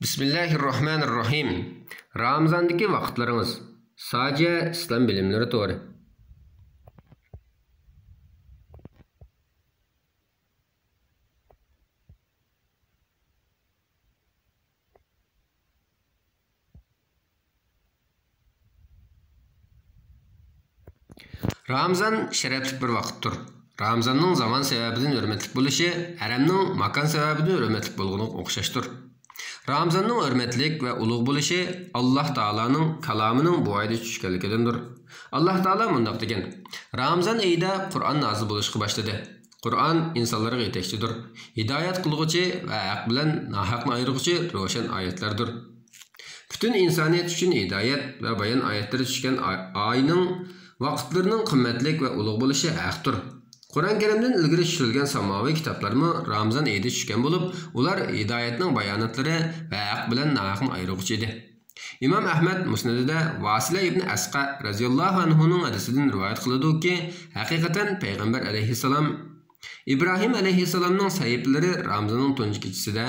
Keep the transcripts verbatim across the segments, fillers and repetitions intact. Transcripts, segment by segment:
بىسمىللاھىررەھمانىررەھىم. رامىزاندىكى ۋاقىتلىرىڭىز. ساجىيە ئىسلام بىلىملىرى تورى. رامىزان شەرەپلىك بىر ۋاقىتتۇر. رامىزاننىڭ زامان سەۋەبىدىن ھۆرمەتلىك بولۇشى ھەرەمنىڭ ماكان سەۋەبىدىن ھۆرمەتلىك بولغىنىغا ئوخشاشتۇر. رامىزاننىڭ ھۆرمەتلىك ۋە ئۇلۇغ بولۇشى ئاللاھ تائالانىڭ كالامىنىڭ بۇ ئايدا چۈشكەنلىكىدىندۇر. ئاللاھ تائالا مۇنداق دېگەن: رامىزان ئېيىدا قۇرئان نازىل بولۇشقا باشلىدى. قۇرئان ئىنسانلارغا يېتەكچىدۇر، ھىدايەت قىلغۇچى ۋە ھەق بىلەن ناھەقنى ئايرىغۇچى روشەن ئايەتلەردۇر. پۈتۈن ئىنسانىيەت ئۈچۈن ھىدايەت ۋە بايان ئايەتلىرى چۈشكەن ئا-، ئاينىڭ ۋاقىتلىرىنىڭ قىممەتلىك ۋە ئۇلۇغ بولۇشى ھەقتۇر. قۇرئان كەرىمدىن ئىلگىرى چۈشۈرۈلگەن ساماۋىي كىتابلارمۇ رامىزان ئېيىدا چۈشكەن بولۇپ، ئۇلار ھىدايەتنىڭ باياناتلىرى ۋە ھەق بىلەن ناھەقنى ئايرىغۇچى ئىدى. ئىمام ئەھمەد مۇسنىدىدە ۋاسىلە ئىبنى ئەسقە رەزىياللاھۇ ئەنھۇنىڭ ھەدىسىدىن رىۋايەت قىلىدۇكى، ھەقىقەتەن پەيغەمبەر ئەلەيھىسسالام، ئىبراھىم ئەلەيھىسسالامنىڭ سەھىپىلىرى رامىزاننىڭ تۇنجى كېچىسىدە،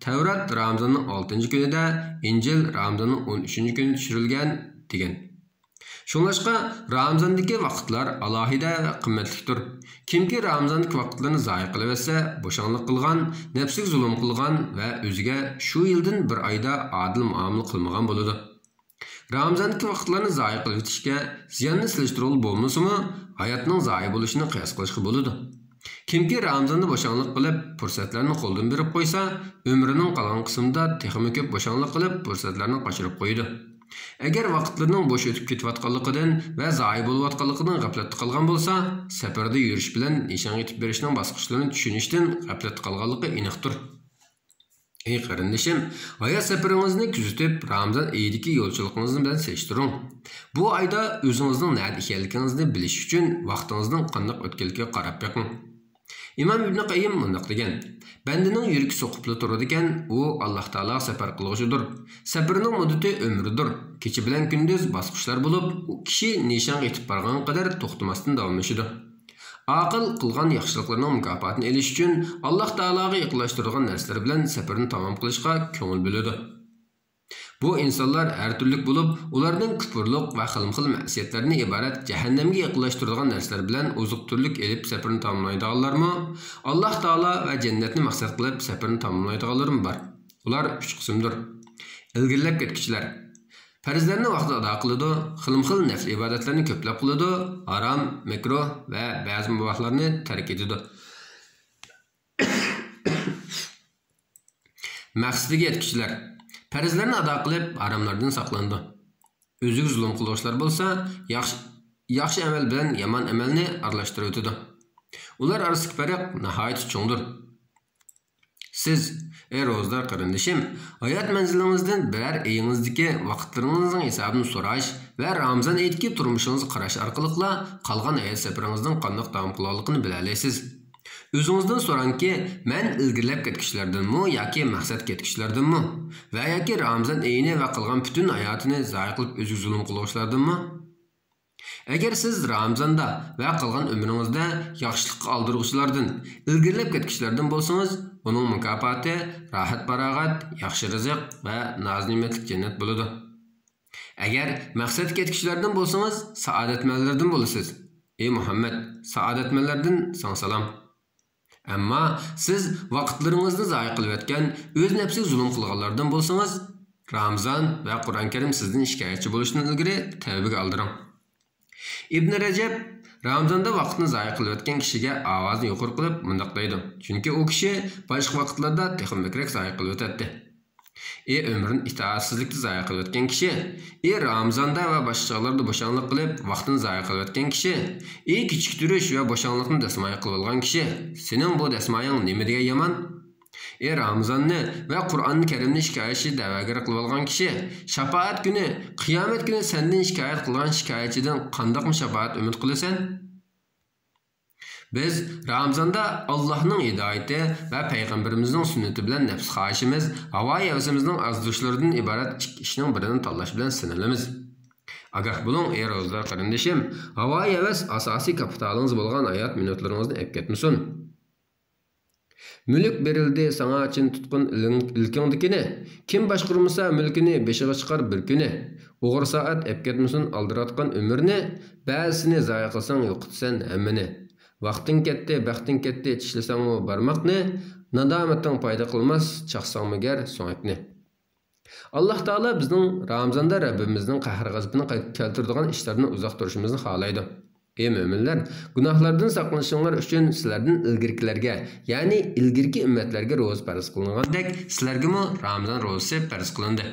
تەۋرات رامىزاننىڭ ئالتىنچى كۈنىدە، ئىنجىل رامىزاننىڭ ئون ئۈچىنچى كۈنىدە چۈشۈرۈلگەن، دېگەن. شۇڭلاشقا، رامىزاندىكى ۋاقىتلار ئالاھىدە ۋە قىممەتلىكتۇر. كىمكى رامىزاندىكى ۋاقىتلىرىنى زايە قىلىۋەتسە، بوشاڭلىق قىلغان، نەپسىگە زۇلۇم قىلغان ۋە ئۆزىگە شۇ يىلدىن بىر ئايدا ئادىل مۇئامىلە قىلمىغان بولىدۇ. رامىزاندىكى ۋاقىتلارنى زايە قىلىۋېتىشكە، زىياننى سېلىشتۇرغىلى بولمىسىمۇ، ھاياتنىڭ زايە بولۇشىنى قىياس قىلىشقا بولىدۇ. كىمكى رامىزاندا بوشاڭلىق قىلىپ، پۇرسەتلەرنى قولدىن بېرىپ قويسا، ئۆمرىنىڭ قالغان قىسمىدا تېخىمۇ كۆپ بوشاڭلىق قىلىپ، پۇرسەتلەرنى قاچۇرۇپ قويىدۇ. ئەگەر ۋاقىتلىرىنىڭ بوش ئۆتۈپ كېتىۋاتقانلىقىدىن ۋە زايە بولۇۋاتقانلىقىدىن غەپلەتتە قالغان بولسا، سەپەردە يۈرۈش بىلەن نىشانغا يېتىپ بېرىشنىڭ باسقۇچلىرىنى چۈشىنىشتىن غەپلەتتە قالغانلىقى ئېنىقتۇر. ئەي قېرىندىشىم، ھايات سەپىرىڭىزنى كۆزىتىپ، رامىزان ئېيىدىكى يولچىلىقىڭىز بىلەن سېلىشتۇرۇڭ. بۇ ئايدا ئۆزىڭىزنىڭ نەدە ئىكەنلىكىڭىزنى بىلىش ئۈچۈن ۋاقتىڭىزنىڭ قانداق ئۆتكەنلىكىگە قاراپ بېقىڭ. ئىمام ئىبنى قەييىم مۇنداق دېگەن: بەندىنىڭ يۈرىكى سوقۇپلا تۇرىدىكەن، ئۇ ئاللاھ تائالاغا سەپەر قىلغۇچىدۇر. سەپىرنىڭ مۇددىتى ئۆمرىدۇر. كېچە بىلەن كۈندۈز باسقۇچلار بولۇپ، ئۇ كىشى نىشانغا يېتىپ بارغان قەدەر توختىماستىن داۋاملىشىدۇ. ئاقىل قىلغان ياخشىلىقلىرىنىڭ مۇكاپاتىنى ئېلىش ئۈچۈن، ئاللاھ تائالاغا يېقىنلاشتۇرىدىغان نەرسىلەر بىلەن سەپىرىنى تامام قىلىشقا كۆڭۈل بۆلىدۇ. بۇ ئىنسانلار ھەر تۈرلۈك بولۇپ، ئۇلاردىن كۇپۇرلۇق ۋە خىلمۇخىل مەسىيەتلەردىن ئىبارەت جەھەننەمگە يېقىنلاشتۇرىدىغان نەرسىلەر بىلەن ئوزۇق-تۈلۈك ئېلىپ سەپىرىنى تاماملايدىغانلارمۇ، ئاللاھ تائالا ۋە جەننەتنى مەقسەت قىلىپ سەپىرىنى تاماملايدىغانلىرىمۇ بار. ئۇلار ئۈچ قىسىمدۇر. ئىلگىرىلەپ كەتكۈچىلەر. پەرزلەرنى ۋاقتىدا ئادا قىلىدۇ، خىلمۇخىل نەپلى ئىبادەتلەرنى كۆپلەپ قىلىدۇ، ھارام، مەكرۇھ ۋە بەزى مۇباھلارنى تەرك ئېتىدۇ. مەقسىتىگە يەتكۈچىلەر. پەرزلەرنى ئادا قىلىپ، ھاراملاردىن ساقلىنىدۇ. ئۆزىگە زۇلۇم قىلغۇچىلار بولسا، ياخشى، ياخشى ئەمەل بىلەن يامان ئەمەلنى ئارىلاشتۇرۇۋېتىدۇ. ئۇلار ئارىسىدىكى پەرق ناھايىتى چوڭدۇر. سىز، ئەي روزىدار قېرىندىشىم، ھايات مەنزىلىڭىزدىن بىرەر ئېيىڭىزدىكى ۋاقىتلىرىڭىزنىڭ ھېسابىنى سوراش ۋە رامىزان ئېيىدىكى تۇرمۇشىڭىزغا قاراش ئارقىلىقلا قالغان ھايات سەپىرىڭىزنىڭ قانداق داۋام قىلغانلىقىنى بىلەلەيسىز. ئۆزىڭىزدىن سوراڭكى، مەن ئىلگىرىلەپ كەتكۈچىلەردىنمۇ ياكى مەقسەت كەتكۈچىلەردىنمۇ؟ ۋە ياكى رامىزان ئېيىنى ۋە قالغان پۈتۈن ھاياتىنى زايە قىلىپ ئۆزىگە زۇلۇم قىلغۇچىلاردىنمۇ؟ ئەگەر سىز رامىزاندا ۋە قالغان ئۆمرىڭىزدە ياخشىلىققا ئالدىرىغۇچىلاردىن، ئىلگىرىلەپ كەتكۈچىلەردىن بولسىڭىز، ئۇنىڭ مۇكاپاتى راھەت-پاراغەت، ياخشى رىزىق ۋە ناز-نېمەتلىك جەننەت بولىدۇ. ئەگەر مەقسەتكە يەتكۈچىلەردىن بولسىڭىز، سائادەتمەنلەردىن بولىسىز. ئى مۇھەممەد، سائادەتمەنلەردىن ساڭا سالام. ئەمما سىز ۋاقىتلىرىڭىزنى زايە قىلىۋەتكەن، ئۆز نەپسىگە زۇلۇم قىلغانلاردىن بولسىڭىز، رامىزان ۋە قۇرئان كەرىم سىزدىن شىكايەتچى بولۇشتىن ئىلگىرى تەۋبىگە ئالدىرىڭ. ئىبن رەجەب رامىزاندا ۋاقىتنى زايە قىلىۋەتكەن كىشىگە ئاۋازىنى يۇقىرى قىلىپ مۇنداق دەيدۇ: چۈنكى ئۇ كىشى باشقا ۋاقىتلاردا تېخىمۇ بەكرەك زايە قىلىۋېتەتتى. ئى ئۆمرىنى ئىتائەتسىزلىكتە زايە قىلىۋەتكەن كىشى! ئى رامىزاندا ۋە باشقا چاغلاردا بوشاڭلىق قىلىپ ۋاقتىنى زايە قىلىۋەتكەن كىشى! ئى كېچىكتۈرۈش ۋە بوشاڭلىقنى دەسمايە قىلىۋالغان كىشى! سېنىڭ بۇ دەسمايەڭ نېمە دېگەن يامان! ئى رامىزاننى ۋە قۇرئانى كەرىمنى شىكايەتچى، دەۋەگەر قىلىۋالغان كىشى! شاپائەت كۈنى، قىيامەت كۈنى سەندىن شىكايەت قىلغان شىكايەتچىدىن قانداقمۇ شاپائەت ئۈمىد قىلىسەن؟ بىز رامىزاندا ئاللاھنىڭ ھىدايىتى ۋە پەيغەمبىرىمىزنىڭ سۈننىتى بىلەن نەپس خاھىشىمىز، ھاۋا-ھەۋىسىمىزنىڭ ئازدۇرۇشلىرىدىن ئىبارەت ئىككى ئىشنىڭ بىرىنى تاللاش بىلەن سىنىلىمىز. ئاگاھ بولۇڭ، ئەي روزىدار قېرىندىشىم، ھاۋا-ھەۋەس ئاساسىي كاپىتالىڭىز بولغان ھايات مىنۇتلىرىڭىزنى ئەپ كەتمىسۇن. مۈلۈك بېرىلدى ساڭا چىن تۇتقىن ئىلىڭ-، ئىلكىڭدىكىنى، كىم باشقۇرمىسا مۈلكىنى بېشىغا چىقار بىر كۈنى. ئوغرى سائەت ئەپكەتمىسۇن ئالدىراتقان ئۆمۈرنى، بەزىسىنى زايە قىلساڭ يوقىتىسەن ھەممىنى. ۋاقتىڭ كەتتى، بەختىڭ كەتتى، چىشلىساڭمۇ بارماقنى، نادامىتىڭ پايدا قىلماس، چاقساڭمۇ گەر سۆڭەكنى. ئاللاھ تائالا بىزنىڭ رامىزاندا رەببىمىزنىڭ قەھرى-غەزىپىنى قايتىپ كەلتۈرىدىغان ئىشلاردىن ئۇزاق تۇرۇشىمىزنى خالايدۇ. ئى مۆمىنلەر، گۇناھلاردىن ساقلىنىشىڭلار ئۈچۈن سىلەردىن ئىلگىرىكىلەرگە، يەنى ئىلگىرىكى ئۈممەتلەرگە روزا پەرز قىلىنغاندەك، سىلەرگىمۇ رامىزان روزىسى پەرز قىلىندى.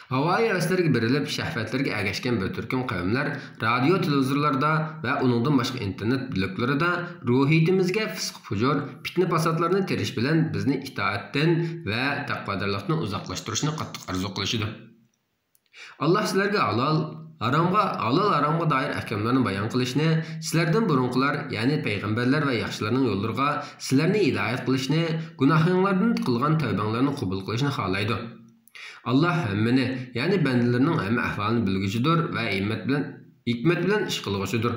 ھاۋايى ھەۋەسلەرگە بېرىلىپ، شەھۋەتلەرگە ئەگەشكەن بىر تۈركۈم قەۋملەر رادىيو، تېلېۋىزورلاردا ۋە ئۇنىڭدىن باشقا ئىنتېرنېت بلوگلىرىدا روھىيىتىمىزگە فىسق-پۇجۇر، پىتنە-پاساتلارنى تېرىش بىلەن بىزنى ئىتائەتتىن ۋە تەقۋادارلىقتىن ئۇزاقلاشتۇرۇشنى قاتتىق ئارزۇ قىلىشىدۇ. ئاللاھ سىلەرگە ھالال، ھارامغا، ھالال-ھارامغا دائىر ئەھكاملارنى بايان قىلىشنى، سىلەردىن بۇرۇنقىلار، يەنى پەيغەمبەرلەر ۋە ياخشىلارنىڭ يوللىرىغا سىلەرنى ھىدايەت قىلىشنى، گۇناھىڭلاردىن قىلغان تەۋبەڭلارنى قوبۇل قىلىشنى خالايدۇ. ئاللاھ ھەممىنى، يەنى بەندىلىرىنىڭ ھەممە ئەھۋالىنى بىلگۈچىدۇر ۋە ھېكمەت بىلەن، ھېكمەت بىلەن ئىش قىلغۇچىدۇر.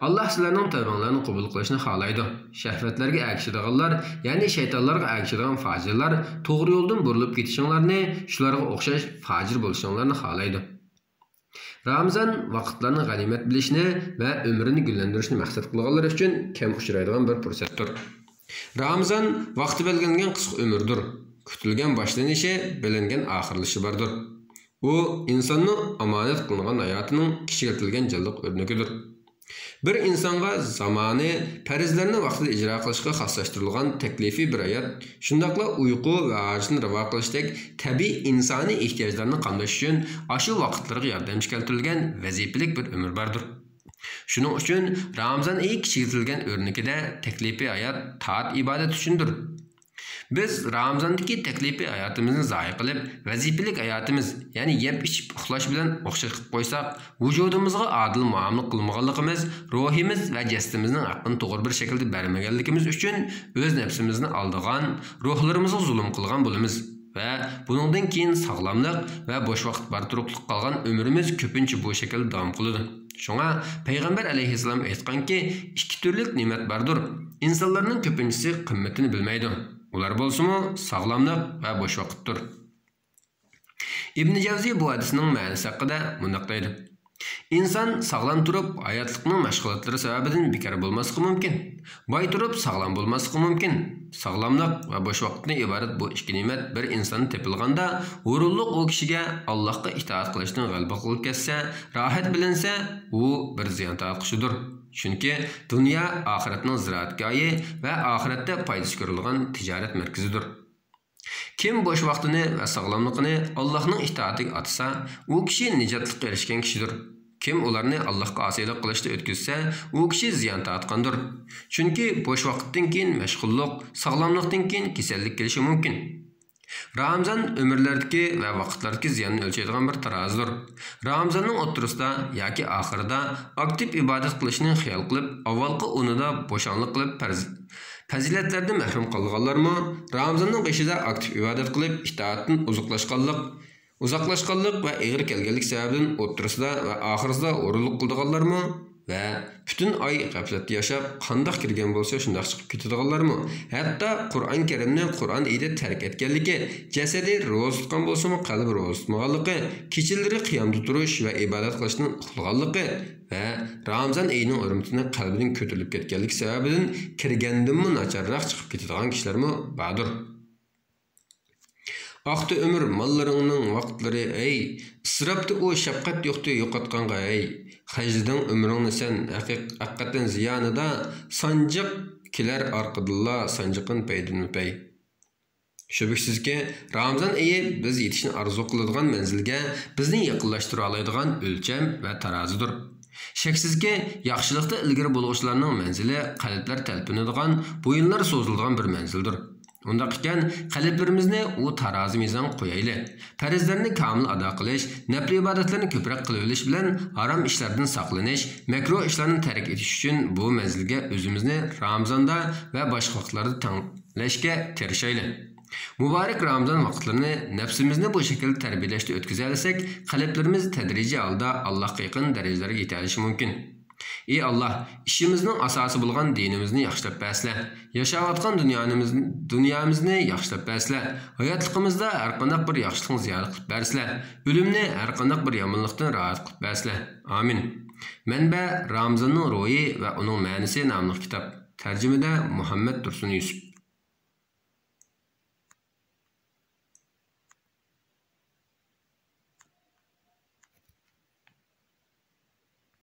ئاللاھ سىلەرنىڭ تەۋبەڭلارنى قوبۇل قىلىشنى خالايدۇ. شەھۋەتلەرگە ئەگىشىدىغانلار، يەنى شەيتانلارغا ئەگىشىدىغان پاجىرلار توغرا يولدىن بۇرۇلۇپ كېتىشىڭلارنى، شۇلارغا ئوخشاش پاجىر بولۇشۇڭلارنى خالايدۇ. رامىزان ۋاقىتلارنى غەنىيمەت بىلىشنى ۋە ئۆمرىنى گۈللەندۈرۈشنى مەقسەت قىلغانلار ئۈچۈن كەم ئۇچرايدىغان بىر پۇرسەتتۇر. رامىزان ۋاقتى بەلگىلەنگەن قىسقا ئۆمۈردۇر. كۈتۈلگەن باشلىنىشى، بىلىنگەن ئاخىرلىشى باردۇر. ئۇ ئىنساننىڭ ئامانەت قىلىنغان ھاياتىنىڭ كىچىكلىتىلگەن جانلىق ئۆرنىكىدۇر. بىر ئىنسانغا زامانى، پەرزلەرنى ۋاقتىدا ئىجرا قىلىشقا خاسلاشتۇرۇلغان تەكلىپىي بىر ھايات، شۇنداقلا ئۇيقۇ ۋە ھاجىتىنى راۋا قىلىشتەك تەبىئىي ئىنسانىي ئېھتىياجلارنى قامداش ئۈچۈن ئاشۇ ۋاقىتلىرىغا ياردەمچى كەلتۈرۈلگەن ۋەزىپىلىك بىر ئۆمۈر باردۇر. شۇنىڭ ئۈچۈن رامىزان ئېيى كىچىكلىتىلگەن ئۆرنىكىدە تەكلىپىي ھايات، تائەت-ئىبادەت ئۈچۈندۇر. بىز رامىزاندىكى تەكلىپىي ھاياتىمىزنى زايە قىلىپ، ۋەزىپىلىك ھاياتىمىز، يەنى يەپ-ئىچىپ ئۇخلاش بىلەن ئوخشاش قىلىپ قويساق، ۋۇجۇدىمىزغا ئادىل مۇئامىلە قىلمىغانلىقىمىز، روھىمىز ۋە جەسىتىمىزنىڭ ھەققىنى توغرا بىر شەكىلدە بەرمىگەنلىكىمىز ئۈچۈن ئۆز نەپسىمىزنى ئالدىغان، روھلىرىمىزغا زۇلۇم قىلغان بولىمىز ۋە بۇنىڭدىن كېيىن ساغلاملىق ۋە بوش ۋاقىت بار تۇرۇقلۇق قالغان ئۆمرىمىز كۆپىنچە بۇ شەكىلدە داۋام قىلىدۇ. شۇڭا پەيغەمبەر ئەلەيھىسسالام ئېيتقانكى، ئىككى تۈرلۈك نېمەت باردۇر. ئىنسانلارنىڭ كۆپىنچىسى قىممىتىنى بىلمەيدۇ. ئۇلار بولسىمۇ ساغلاملىق ۋە بوش ۋاقىتتۇر. ئىبن جەۋزى بۇ ھەدىسنىڭ مەنىسى ھەققىدە مۇنداق دەيدۇ: ئىنسان ساغلام تۇرۇپ، ھاياتلىقنىڭ مەشغۇلاتلىرى سەۋەبىدىن بىكار بولماسلىقى مۇمكىن. باي تۇرۇپ، ساغلام بولماسلىقى مۇمكىن. ساغلاملىق ۋە بوش ۋاقىتتىن ئىبارەت بۇ ئىككى نېمەت بىر ئىنساندا تېپىلغاندا، ھۇرۇنلۇق ئۇ كىشىگە ئاللاھقا ئىتائەت قىلىشتىن غەلىبە قىلىپ كەتسە، راھەت بىلىنسە، ئۇ بىر زىيان تارتقۇچىدۇر. چۈنكى دۇنيا ئاخىرەتنىڭ زىرائەتگاھى ۋە ئاخىرەتتە پايدىسى كۆرۈلىدىغان تىجارەت مەركىزىدۇر. كىم بوش ۋاقتىنى ۋە ساغلاملىقىنى ئاللاھنىڭ ئىتائىتىگە ئاتىسا، ئۇ كىشى نىجاتلىققا ئېرىشكەن كىشىدۇر. كىم ئۇلارنى ئاللاھقا ئاسىيلىق قىلىشتا ئۆتكۈزسە، ئۇ كىشى زىيان تارتقاندۇر. چۈنكى بوش ۋاقىتتىن كېيىن مەشغۇللۇق، ساغلاملىقتىن كېيىن كېسەللىك كېلىشى مۇمكىن. رامىزان ئۆمۈرلەردىكى ۋە ۋاقىتلاردىكى زىياننى ئۆلچەيدىغان بىر تارازىدۇر. رامىزاننىڭ ئوتتۇرىسىدا ياكى ئاخىرىدا ئاكتىپ ئىبادەت قىلىشنى خىيال قىلىپ، ئاۋۋالقى ئونىدا بوشاڭلىق قىلىپ پەرز-، پەزىلەتلەردىن مەھرۇم قالىدىغانلارمۇ، رامىزاننىڭ بېشىدا ئاكتىپ ئىبادەت قىلىپ، ئىتائەتتىن ئۇزاقلاشقانلىق، ئۇزاقلاشقانلىق ۋە ئېغىر كەلگەنلىك سەۋەبىدىن ئوتتۇرىسىدا ۋە ئاخىرىسىدا ھۇرۇنلۇق قىلىدىغانلارمۇ ۋە پۈتۈن ئاي غەپلەتتە ياشاپ، قانداق كىرگەن بولسا شۇنداق چىقىپ كېتىدىغانلارمۇ، ھەتتا قۇرئان كەرىمنى قۇرئان ئېيىدا تەرك ئەتكەنلىكى، جەسىتى روزا تۇتقان بولسىمۇ قەلبى روزا تۇتمىغانلىقى، كېچىلىرى قىيامدا تۇرۇش ۋە ئىبادەت قىلىشتىن ئۇخلىغانلىقى ۋە رامىزان ئېيىنىڭ ھۆرمىتىنى قەلبىدىن كۆتۈرۈلۈپ كەتكەنلىكى سەۋەبىدىن كىرگەندىنمۇ ناچارراق چىقىپ كېتىدىغان كىشىلەرمۇ باردۇر. ئاقتى ئۆمۈر ماللىرىڭنىڭ ۋاقىتلىرى، ھەي! ئىسراپتا ئۇ شەپقەت يوقتى يوقاتقانغا، ھەي! خەجلىدىڭ ئۆمرۈڭنى سەن ھەقىق-، ھەقىقەتەن زىيانىدا، سانجىق كېلەر ئارقىدىنلا سانجىقىن پەيدىنمۇ پەي. شۈبھىسىزكى، رامىزان ئېيى بىز يېتىشنى ئارزۇ قىلىدىغان مەنزىلگە بىزنى يېقىنلاشتۇرالايدىغان ئۆلچەم ۋە تارازىدۇر. شەكسىزكى، ياخشىلىقتا ئىلگىرى بولغۇچىلارنىڭ مەنزىلى قەلبلەر تەلپۈنىدىغان، بويۇنلار سوزۇلىدىغان بىر مەنزىلدۇر. ئۇنداق ئىكەن، قەلبلىرىمىزنى ئۇ تارازى مىزانغا قويايلى. پەرزلەرنى كامىل ئادا قىلىش، نەپلى ئىبادەتلەرنى كۆپرەك قىلىۋېلىش بىلەن ھارام ئىشلاردىن ساقلىنىش، مەكرۇھ ئىشلارنى تەرك ئېتىش ئۈچۈن بۇ مەنزىلگە ئۆزىمىزنى رامىزاندا ۋە باشقا ۋاقىتلاردا تەڭلەشكە تىرىشايلى. مۇبارەك رامىزان ۋاقىتلىرىنى نەپسىمىزنى بۇ شەكىلدە تەربىيەلەشتە ئۆتكۈزەلىسەك، قەلبلىرىمىز تەدرىجىي ھالدا ئاللاھقا يېقىن دەرىجىلەرگە يېتەلىشى مۇمكىن. ئى ئاللا، ئىشىمىزنىڭ ئاساسى بولغان دىنىمىزنى ياخشىلاپ بەرسىلە. ياشاۋاتقان دۇنيانىمىز-، دۇنيامىزنى ياخشىلاپ بەرسىلە. ھاياتلىقىمىزدا ھەرقانداق بىر ياخشىلىقنى زىيادە قىلىپ بەرسىلە. ئۆلۈمنى ھەرقانداق بىر يامانلىقتىن راھەت قىلىپ بەرسىلە. ئامىن. مەنبە: رامىزاننىڭ روھى ۋە ئۇنىڭ مەنىسى ناملىق كىتاب. تەرجىمىدە: مۇھەممەد تۇرسۇن يۈسۈپ.